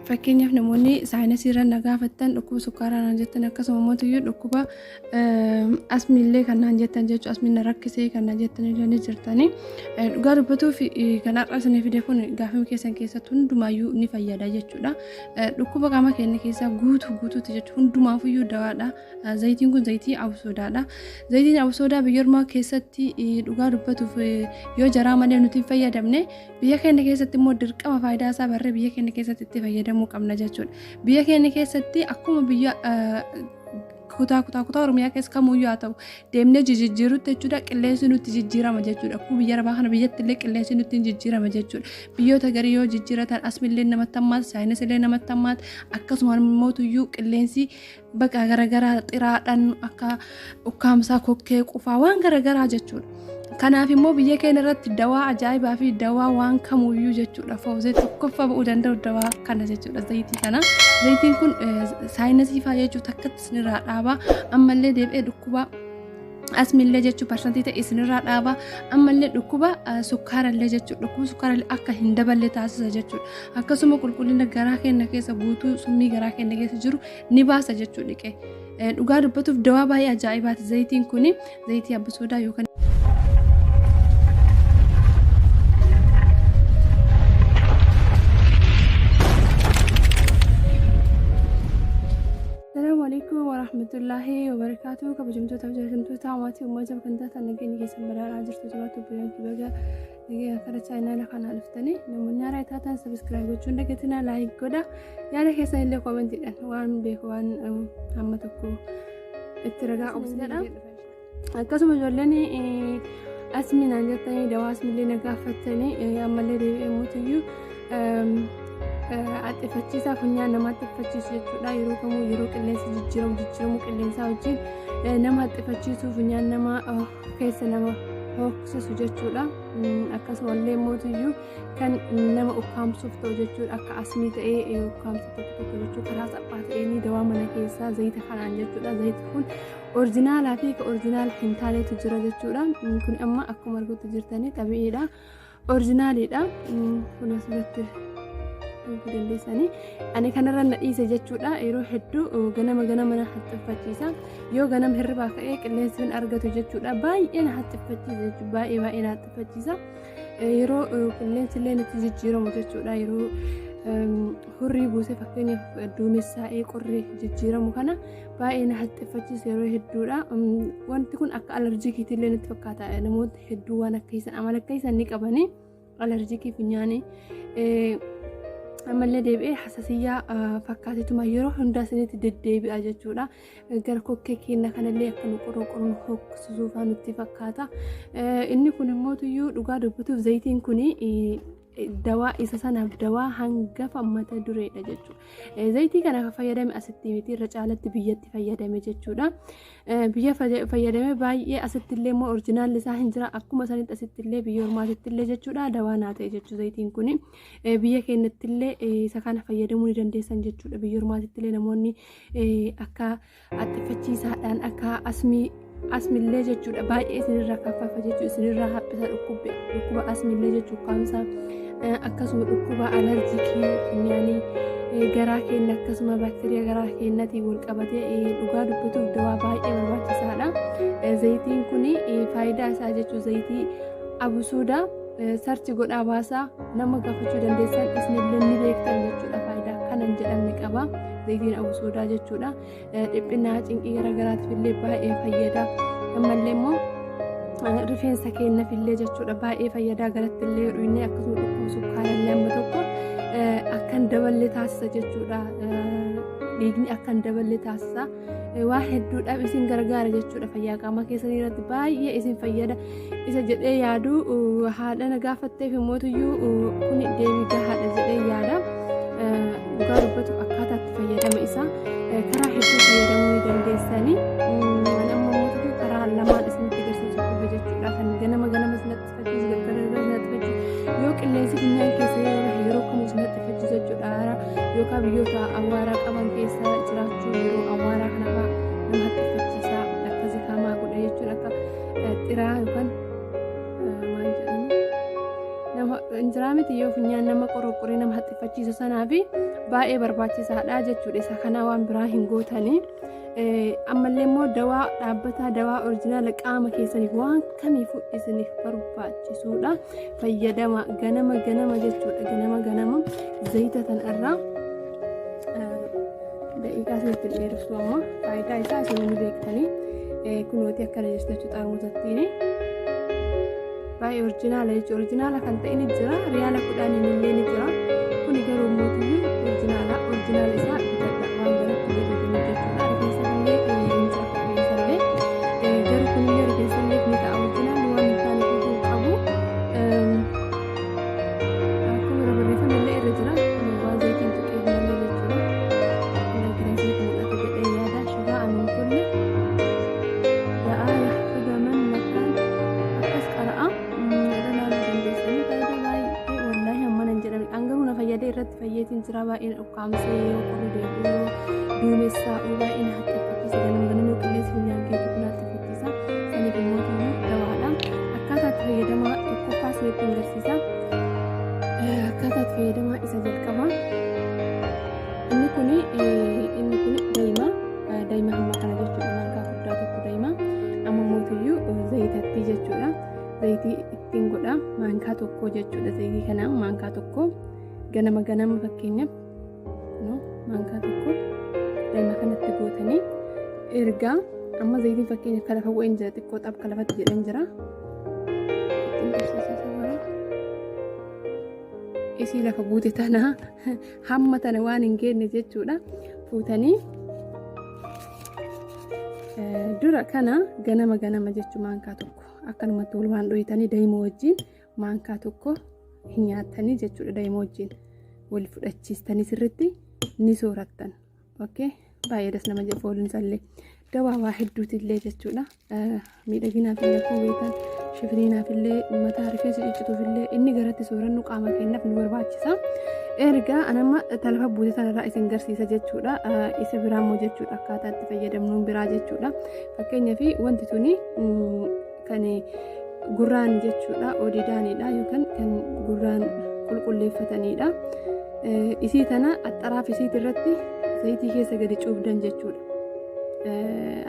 Fakkeenyaaf namoonni saayinasii irra na gaafattan, dhukkuba sukkaaraa naan jettan, akkasuma immoo dhukkuba asmiillee kan naan jettan jechuudha. Asmiin na rakkisee kan naan jettan illee ni jirtanii. Dhugaa dubbatuuf kan har'a isinii fide kun gaafii keessan keessatti hundumaayyuu ni fayyada jechuudha. Dhukkuba qaama keenya keessaa guutuu guutuutti jechuudha, hundumaafuyyuu dawaadha. Zayitiin kun zayitii absoodaadha. Zayitiin absoodaa biyya ormaa keessatti dhugaa dubbatuuf yoo jaraa malee nuti hin fayyadamne, biyya keenya keessatti immoo dirqama faayidaa isaa barree biyya keenya keessatti itti fayyadamuu qabna jechuudha. Biyya keenya keessatti akkuma biyya kutaa kutaa kutaa Oromiyaa keessa kamuyyuu haa ta'u deemnee jijjiirutti jechuudha, qilleensi nutti jijjiirama jechuudha. Akkuma biyya arabaa kana biyyatti illee qilleensi nutti hin jijjiirama jechuudha. Biyyoota garii yoo jijjiiratan asmillee namatti hammaata, saayinis illee namatti hammaata, akkasuma mootuyyuu qilleensi baqa garaagaraa xiraadhaan akka ukkaamsaa, kokkee, qufaa, waan garaagaraa jechuudha. Kanaaf immoo biyya keenya irratti dawaa ajaa'ibaa fi dawaa waan kamuyyuu jechuudha. Fawzee tokkoffaa ba'uu danda'u dawaa kana jechuudha, zayitii kana. Zayitiin kun saayinasii fa'aa jechuudha takkatti isinirraa dhaaba. Ammallee deebi'ee dhukkuba asmiillee jechuu parsantii ta'e isinirraa dhaaba. Ammallee dhukkuba sukkaarallee jechuudha. Dhukkuba sukkaarallee akka hin daballe taasisa jechuudha. Akkasuma qulqullina garaa keenya keessa guutuu, summii garaa keenya keessa jiru ni baasa jechuudha dhiqee. Dhugaa dubbatuuf dawaa baay'ee ajaa'ibaati zayitiin kuni, zayitii abbasoodaa yookaan. Salaamu alaikum warahmatullaahi wabarakaatu. Kabajamtoota fi jaallatamtoota maatii uummata kan taatan, nageenya keessan badhaadhaa jirtu, jabaatu biyyaan baga nageenya kara chaayinaala kanaa dhuftanii, namoonni haaraa taatan subscribe gochuun dagatinaa, like godha, yaada keessan illee koomentiidhaan waan beeku waan hamma tokko itti ragaa qabsiisadha. Akkasuma ijoolleen asmii naan jettanii dawaa asmiillee na gaafattanii, ammallee deebi'ee mootiyyuu axxifachiisaa funyaan nama axxifachiisu jechuudha. Yeroo kamuu yeroo qilleensi jijjiiramu, jijjiiramu qilleensaa wajjin nama axxifachiisu, funyaan nama keessa nama hooksisu jechuudha. Akkasumallee mootiyyuu kan nama ukkaamsuuf ta'u jechuudha. Akka asmii ta'ee ukkaamsa tokko tokko jechuudha. Karaa salphaa ta'een dawaa mana keessaa zayita kanaan jechuudha. Zayiti kun orjinaalaa fi ka orjinaala hin taanetu jira jechuudha. Kun amma akkuma arguutti jirtanii xabi'iidha. Orjinaaliidha. Kun asirratti arguu dandeessanii. Ani kanarra na dhiise jechuudha. Yeroo hedduu ganama ganama na haxxiffachiisa. Yoo ganama hirribaa ka'ee qilleensi hin argatu jechuudha. Baay'ee na haxxiffachiisa jechuudha. Baay'ee baay'ee na haxxiffachiisa. Yeroo qilleensi illee natti jijjiiramu jechuudha. Yeroo hurrii buusee, fakkeenyaaf duumessaa'ee qorri jijjiiramu kana baay'ee na haxxiffachiisa yeroo hedduudha. Wanti kun akka alarjikiitti illee natti fakkaata. Namoota hedduu waan akka isaan amala akka isaan ni qabanii alarjikii funyaanii. Ammallee deebi'ee hasasiyyaa fakkaateetuma yeroo hundaa isinitti deddeebi'a jechuudha. Gara kokkee keenya kanallee akka nu qorru qorru hoksisuu fa'aa nutti fakkaata. Inni kun immoo tuyyuu dhugaa dubbatuuf zayitiin kun dawaa isa sanaaf dawaa hangafa mata dureedha jechuudha. Zayitii kana kan fayyadame asitti miti, irra caalatti biyyatti fayyadame jechuudha. Biyya fayyadame baay'ee, asitti illee immoo orjinaalli isaa hin jira, akkuma sanitti asitti illee biyya ormaatitti illee jechuudha dawaa naa ta'e jechuudha zayitiin kun. Biyya keenyatti illee isa kana fayyadamuu ni dandeessan jechuudha. Biyya ormaatitti illee namoonni akka axxifachiisaadhaan akka asmii asmillee jechuudha baay'ee isinirraa kaffafa jechuudha, isinirraa haphisa dhukkuba asmillee jechuudha, kaamsaa, akkasuma dhukkuba alarjikii funyaanii, garaa keenya, akkasuma baakteeriyaa garaa keenyatiin wal qabatee dhugaa dubbatuuf dawaa baay'ee barbaachisaadha. Zayitiin kun faayidaa isaa jechuun zayitii abusuudaa search godhaa baasaa, nama gaafachuu dandeessan, isinillee ni beektan jechuudha, faayidaa kanan jedhamne qaba zayitiin abusuudaa jechuudha. Dhiphinaa cinqii garaagaraatiif illee baay'ee fayyada. Ammallee immoo rifeensa keenyaaf illee jechuudha baay'ee fayyadaa, galatti illee dhuyne, akkasuma dhukkuba sukkaaraa illee amma tokko akka hin daballe taasisa jechuudha. Dhiigni akka hin daballe taasisa. Waa hedduudhaaf isin gargaara jechuudha, fayyaa qaamaa keessanii irratti baay'ee isin fayyada. Isa jedhee yaadu haadha na gaafatteef immoo kun deebii gahaadha jedhee yaada. Dhugaa dubbatu akkaataa itti fayyadama isaa karaa hedduu fayyadamuu ni dandeessanii. Ani amma immoo karaa lamaan isinitti agarsiisu dhufe jechuudha. Kan ganama ganama isinatti fachiisu, galgala galgala isinatti fachiisu, yoo qilleensi funyaan keessa yeroo bahe yeroo kamuu isinatti fachiisu jechuudha. Yookaan biyyoota awwaaraa qaban keessa jiraachuu, yeroo awwaaraa kana fa'aa nama haxxifachiisa, akka zikaamaa godha jechuudha, akka xiraa yookaan maal jedhamu nama nama injiraa miti yoo funyaan nama qoroqqoree nama haxxifachiisu sanaa fi baay'ee barbaachisaadha jechuudha. Isa kana waan biraa hin gootanii. Ammallee immoo dawaa dhaabbataa dawaa orijinaala qaama keessaniif waan kamiifuu isiniif barbaachisuudha. Fayyadama ganama ganama jechuudha. Ganama ganama zayita tan irraa daqiiqaa isinitti dheeressu amma faayidaa isaa isin ni beektanii kunooti akkana jirtu jechuudha xaarmusattiin. Baay'ee orijinaala jechuudha. Orijinaala kan ta'e ni jira. Riyaala 10 illee ni jira. Kuni garuu mootiyyuu orijinaala orijinaala isaa bitadha waan garatti illee dhuganii jechuudha. Rifeensa illee hin jira rifeensa illee garuu kunillee rifeensa illee ni ta'a orijinaalli waan hin taane hin qabu. Akkuma irra barreeffame illee irra jira. Waan zayitiin tuqee malee jechuudha. Kun argitan isinitti mul'ata jedhee yaada. Shifaa amin kulli da'aa yahfida man makaan akkas qara'a. Irra ilaaluu dandeessanii faayidaa baay'ee wallaahi hammana hin jedhani. An garuu na fayyadee irratti fayyeetiin jira baay'een ukkaamsee yoo qorri deebi'u yoo duumessaa'u baay'ee na haxxifachiisa ganama ganama yoo qilleensi funyaan keetu kun haxxifachiisa. Saniif immoo tuyyuu dawaadha. Akkaataa itti fayyadamaa tokkoffaa isinitti agarsiisa. Akkaataa itti fayyadamaa isa jalqabaa. Inni kuni inni kuni daa'ima daa'ima hamma kana jechuudha maankaa guddaa tokko daa'ima amma mootiyyuu zayitatti jechuudha. Zayitii ittiin godha maankaa tokko jechuudha. Zayitii kana maankaa tokko ganama ganama fakkeenyaaf maankaa tokko daa'ima kanatti gootanii ergaa amma zayitiin fakkeenyaaf kan lafa bu'een jira xiqqoo xab kan lafatti jedheen jira. Ittiin barsiisa safara. Isii lafa buute tana hamma tana waan hin geenne jechuudha. Fuutanii dura kana ganama ganama jechuu maankaa tokko akkanumatti wal waan dhoyitanii daa'ima wajjin maankaa tokko hin nyaattanii jechuudha. Daa'ima wajjin wal fudhachiistanii sirriitti ni soorattan. Okay? Baay'ee das nama jedhu fooliin isallee dawaa waa hedduutillee jechuudha. Miidhaginaaf illee akkuma beektan shifiriinaaf illee mataa rifeensa ciccituuf illee inni garatti soorannu qaama keenyaaf nu barbaachisa. Erga anamma talafa buute sanarraa isin garsiisa jechuudha. Isa biraa immoo jechuudha akkaataa itti fayyadamnuun biraa jechuudha. Fakkeenyaaf wanti tuni kan gurraan jechuudha odidaanidha yookaan kan gurraan qulqulleeffatanidha. Isii tana axxaraaf isiit irratti zayitii keessa gadi cuubdan jechuudha.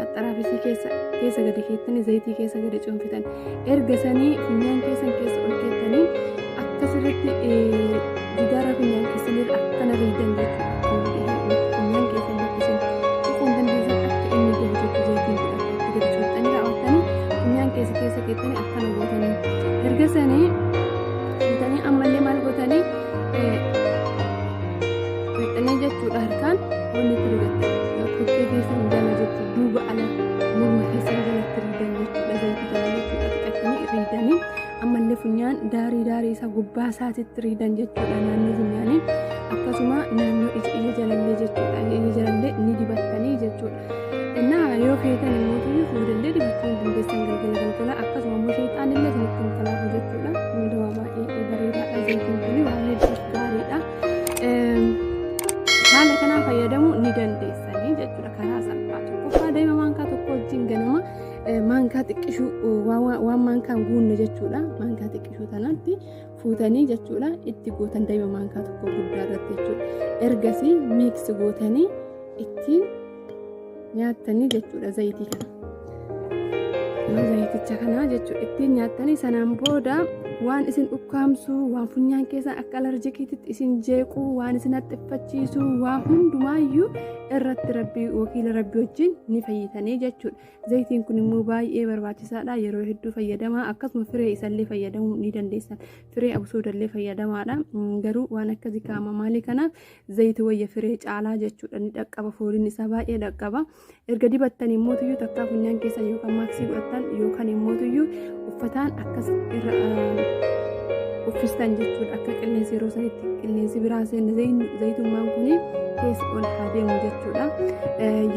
Axxaraaf isii keessa gadi keettanii zayitii keessa gadi cuunfitan. Erga sanii funyaan keessan keessa ol keettanii akkasirratti jidaara funyaan keessanirra akkana riidan jechuudha. Funyaan keessan bakkisin tuquu hin dandeessan akka inni gahu jechuudha zayitiin kun akka itti gadi cuuftanii raawwattanii funyaan keessa keessa keettanii akkana gootanii. Erga sanii fuutanii ammallee maal gootanii fixanii jechuudha harkaan wanni itti rigattan kokkee keessan jala jechuudha duuba ala morma keessan jalatti riidan jechuudha zayitii kana jechuudha fixattanii riidanii ammallee funyaan daarii daarii isaa gubbaa isaatitti riidan jechuudha naannoo funyaanii akkasuma naannoo ija ija jalallee jechuudha ija jalallee ni dibattanii jechuudha. Innaa yoo feetan immoo tuyyuu fuudhallee dibachuu hin dandeessan galgala galgala akkasuma immoo sheexaan illee isinitti hin kalaafu jechuudha. Dawaa baay'ee bareedaadha zayitiin kun waan hedduuf gaariidha. Haala kanaan fayyadamuu ni dandeessanii jechuudha karaa salphaa tokkoffaa daa'ima maankaa tokko wajjin ganama maankaa xiqqishuu waan maankaan guunne jechuudha maankaa xiqqishuu tanatti fuutanii jechuudha itti gootan daa'ima maankaa tokko guddaa irratti jechuudha. Ergasii miiksi gootanii ittiin nyaattanii jechuudha zayitii kana. Zayiticha kana jechuudha ittiin nyaattanii sanaan booda waan isin ukkaamsu waan funyaan keessan akka alarjikiitti isin jeequ waan isin haxxiffachiisu waa hundumaayyuu irratti rabbii wakiila rabbii wajjin ni fayyitanii jechuudha. Zayitiin kun immoo baay'ee barbaachisaadha yeroo hedduu fayyadamaa akkasuma firee isallee fayyadamuu ni dandeessan. Firee absuudallee fayyadamaadha garuu waan akkasii kaama maalii kanaaf zayiti wayya firee caalaa jechuudha ni dhaqqaba fooliin isaa baay'ee dhaqqaba erga dibattan immoo tuyyuu takkaa funyaan keessan yookaan maaksii godhattan yookaan immoo tuyyuu uffataan akkas irra uffistan jechuudha akka qilleensi yeroo sanitti qilleensi biraan seenne zayitummaan kun keessa ol haa deemu jechuudha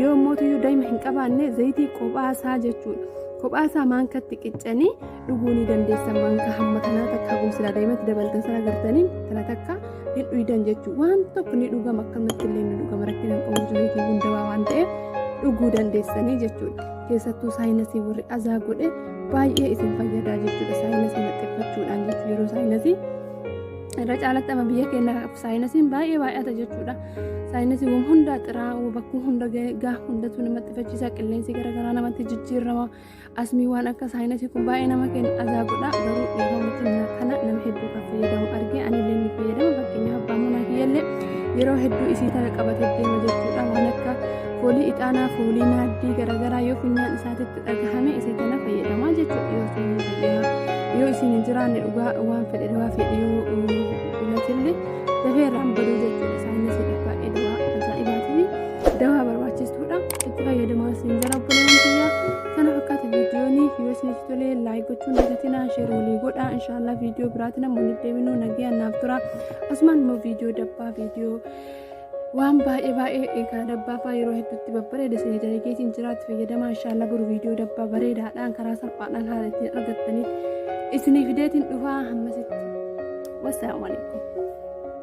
yoo immoo tuyyuu daa'ima hin qabaanne zayitii kophaa isaa jechuudha kophaa isaa maankatti qiccanii dhuguu ni dandeessan maankaa hamma kanaa takka gumsilaa daa'imatti dabaltan sana gartanii kana takka hin dhuydan jechuudha. Waan tokko ni dhugama akkanumatti illee ni dhugama rakkina hin qabu zayitiin kun dawaa waan ta'eef dhuguu dandeessanii jechuudha. Keessattuu saayinasii warri azaa godhe baay'ee isin fayyadaa jechuudha. Saayinasii haxxeffachuudhaan jechuudha yeroo saayinasii Irra caalatti amma biyya keenya saayinasiin baay'ee baay'ata jechuudha. Saayinasiiwwan hundaa xiraa bakkuu hunda gaa hundatu namatti fachiisa qilleensi garaagaraa namatti jijjiirama. Asmii waan akka saayinasii kun baay'ee nama keenya azaa godha. Garuu dhiifamatti kana nama hedduu kan fayyadamu argee anillee ni fayyadama. Fakkeenyaaf abbaa manaa kiyyallee yeroo hedduu isii tana qabatee deema jechuudha. Waan akka foolii ixaanaa, foolii naaddii garaagaraa yoo funyaan isaatitti dhagahame isii tana fayyadamaa jechuudha. Yoo isiin hin jiraanne dhugaa waan fedhe dawaa fedhe yoo ulatillee dafee irraan baduu jechuudha. Saayinasiidha baay'ee dawaa ajaa'ibaatii fi dawaa barbaachistuudha. Itti fayyadamaa isin jala obboleewwan kiyyaa kana fakkaata viidiyoon yoo isinitti tolee like gochuun dagatinaa share walii godhaa inshaallah viidiyoo biraatiin ammoo deebinuu nagayaan naaf tura. Asumaan immoo viidiyoo dabbaa viidiyoo waan baay'ee baay'ee kana dabbaa fa'aa yeroo hedduutti babbareeda isinii dalageetiin jiraatti fayyadamaa inshaallah boru viidiyoo dabbaa bareedaadhaan karaa salphaadhaan haala ittiin argattanii isinii fideetiin dhufaa hammasitti. Wassalaamu alaikum.